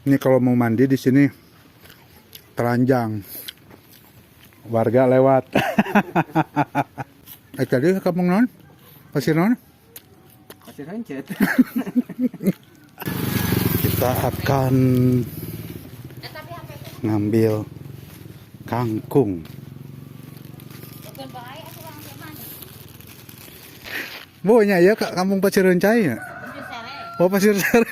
Ini kalau mau mandi di sini telanjang. Warga lewat. Tadi kampung non? Pasir non? Pasir Hencet. Kita akan ngambil kangkung. Bu, nya ya kampung Pasir Rencai ya? Oh, Pasir Sere.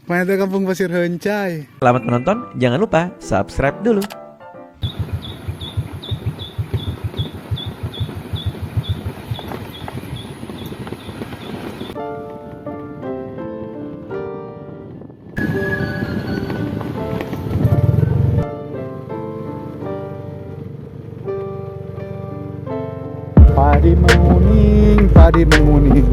Mana itu kampung Pasir Hencai? Selamat menonton, jangan lupa subscribe dulu. Padi menguning, padi menguning.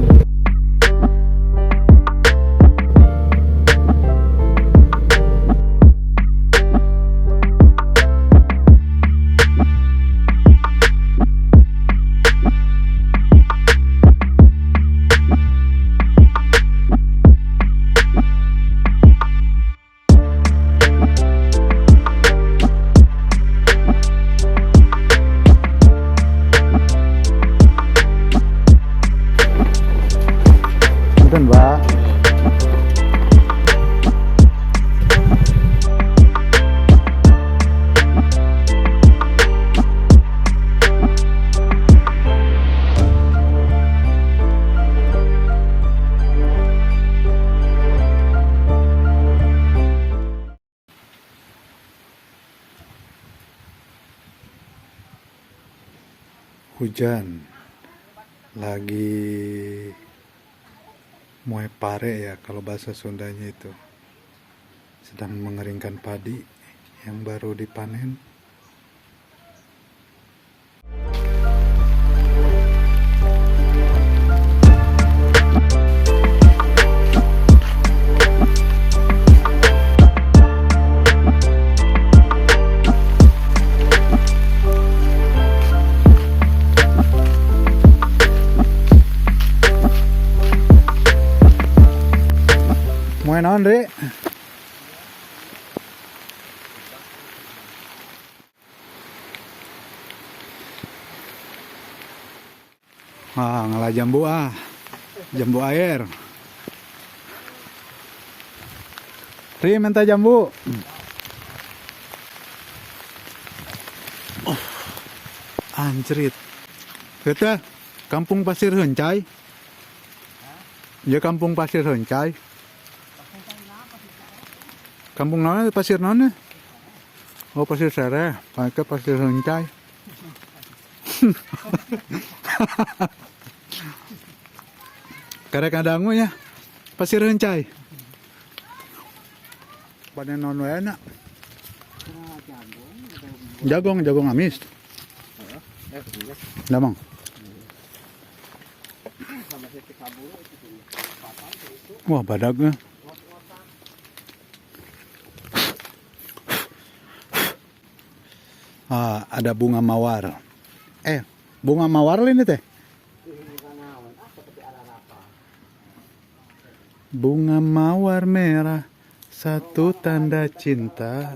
Punten, Pak. Hujan lagi moe pare ya kalau bahasa Sundanya itu, sedang mengeringkan padi yang baru dipanen. Moe naon, Dek? Ah, ngalah jambu ah. Jambu air. Ri, minta jambu. Oh, anjrit. Kita kampung Pasir Hencai. Ya kampung Pasir Hencai. Kampung mana Pasir mana? Oh, Pasir Sereh, pakai Pasir Hencai. Karek kadangu ya. Pasir Hencai. Panen non wae na. Jagung, jagung amis. Damang. Wah, badagnya. Ah, ada bunga mawar. Bunga mawar ini teh. Bunga mawar merah, satu tanda cinta.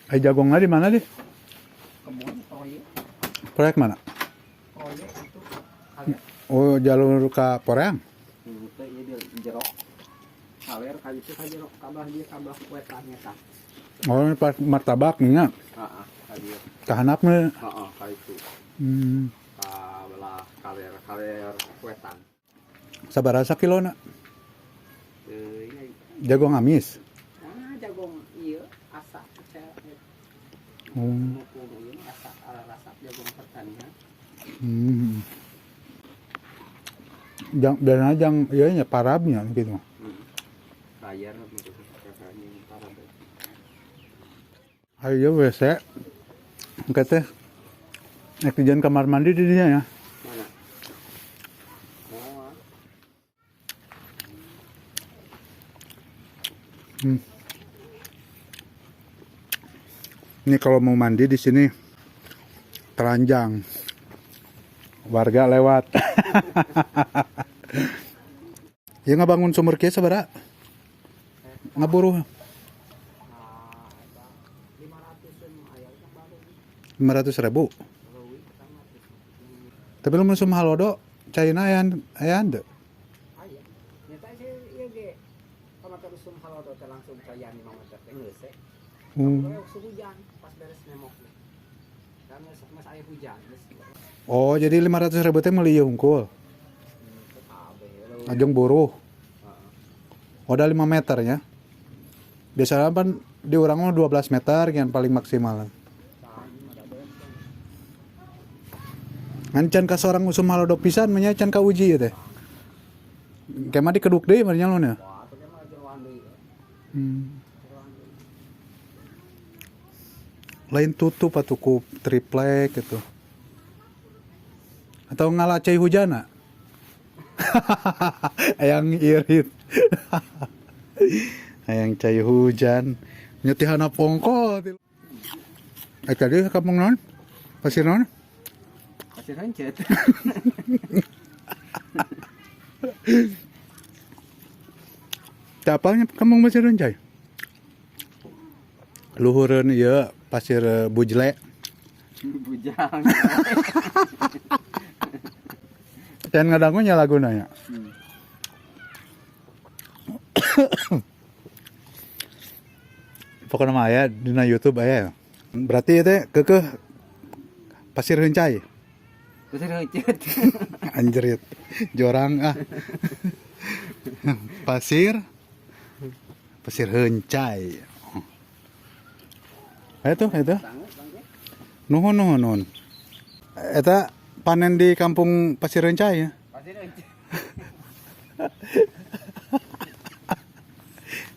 Jagongnya di mana deh? Proyek mana? Oh, jalur ke Poreang. Itu iya dia jerok. Kaler ka itu ka jerok kabah dia kabah wetannya tah. Oh, ini pas martabak nih ya. Heeh, ka dieu. Tahanapnya. Heeh, ka itu. Ka belah kaler kaler wetan. Sabaraha kilo na? Teu Jagung amis. Ah, jagung ieu asa saya Oh. ieu asa rasa jagung pertanian. Jang, biasanya jang, iya nya parabnya gitu. Bayar gitu kakaknya parah. Ayo WC. Oke teh. Nek dijan kamar mandi di dinya ya. Mana? Oh, Ini kalau mau mandi di sini telanjang. Warga lewat. Ya ngabangun sumur kieu sabaraha? Ngaburuh. Nah, eta 500-an aya kan baru. 500 ribu. Leuwih pertama. Tapi lamun usum halodo caina ayaan ayaan teu? Aya. Nyata sih ieu ge. Pamatar usum halodo teh langsung caian 5 meter teh geus we. Usum hujan pas beres nemok. Kan geus geus aya hujan geus. Oh, jadi 500 ribu teh meuli ieu hungkul. Kabeh leuwih. Ajeng buruh. Heeh. Udah 5 meter ya. Biasanya kan di urang mah 12 meter yang paling maksimal. Tah, ini mah da beres. Ngan can ka sorang usum halodo pisan mah nya can kauji ieu teh. Ke mah dikeduk deui mah nya lon ya. Wah, atuh mah jeroan deui. Jeroan deui. Lain tutup atuh ku triplek gitu. Atau ngala cai hujana. Hayang irit. Hayang cai hujan. Nyetihana pongko. Eh tadi kampung naon? Pasir naon? Pasir Heunceut. Teu apalnya kampung Pasir Heunceut? Luhureun ieu pasir bujle. Bujang. Dan ngadangunya laguna nya. Pokoknya mah aya dina YouTube aya. Berarti itu keukeuh Pasir Hencai. Pasir Heunceut. Anjrit. Jorang ah. Pasir Pasir Hencai. Ayo tuh, itu. Nuhun, nuhun, nuhun. Eta panen di kampung Pasir Hencai ya. Pasir Heunceut.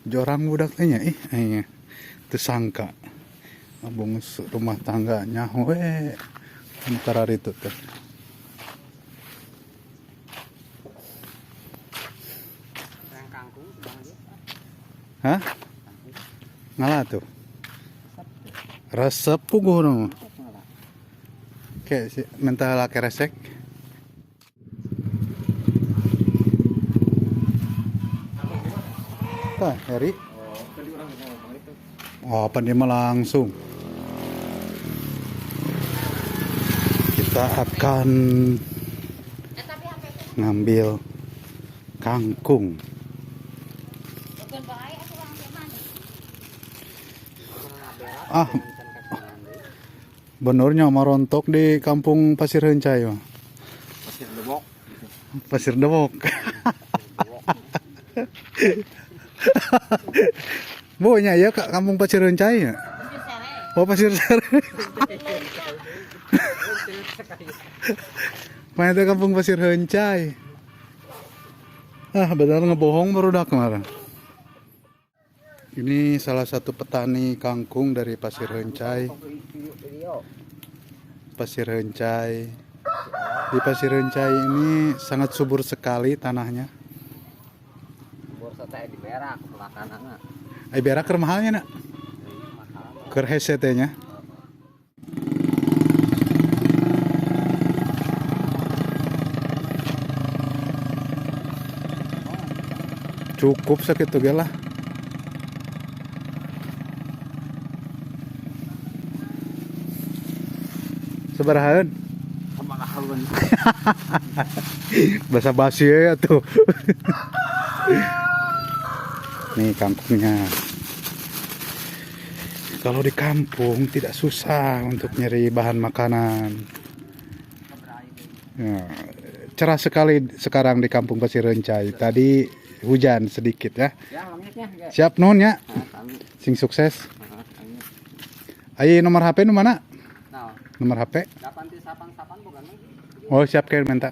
Jorang budak teh nya ih aing teu sangka. Abong rumah tangga nyaho we anu kararitu teh. Yang kangkung sedang aja. Hah? Ngalah tuh. Resep puguh nu. Kayak si mentah lah keresek. Tah, Heri. Oh, tadi orang ngomong itu. Oh, apa dia mah langsung. Kita akan ngambil kangkung. Ah, benernya marontok di kampung Pasir Hencai mah. Pasir Debok. Pasir Dewok. Bu, nya ya kampung Pasir Hencai ya? Oh, Pasir Sere. Mana itu kampung Pasir Hencai? Ah, benar ngebohong baru dah kemarin. Ini salah satu petani kangkung dari Pasir Hencai. Pasir Hencai. Di Pasir Hencai ini sangat subur sekali tanahnya. Borsa teh di berak pelakanana. Ai berak keur mahalnya nak? Keur hese teh nya. Cukup sakitu ge lah. Sabarahaeun? Sabarahaeun. Basa basi ya tuh. Nih kangkungnya. Kalau di kampung tidak susah untuk nyari bahan makanan. Ya, cerah sekali sekarang di kampung Pasir Rencai. Tadi hujan sedikit ya. Ya, langitnya. Siap nun ya. Nah, sami. Sing sukses. Heeh, sami. Ayo nomor HP nu mana? Nah, Nomor HP? 8 bukan lagi. Oh, siap kayak minta.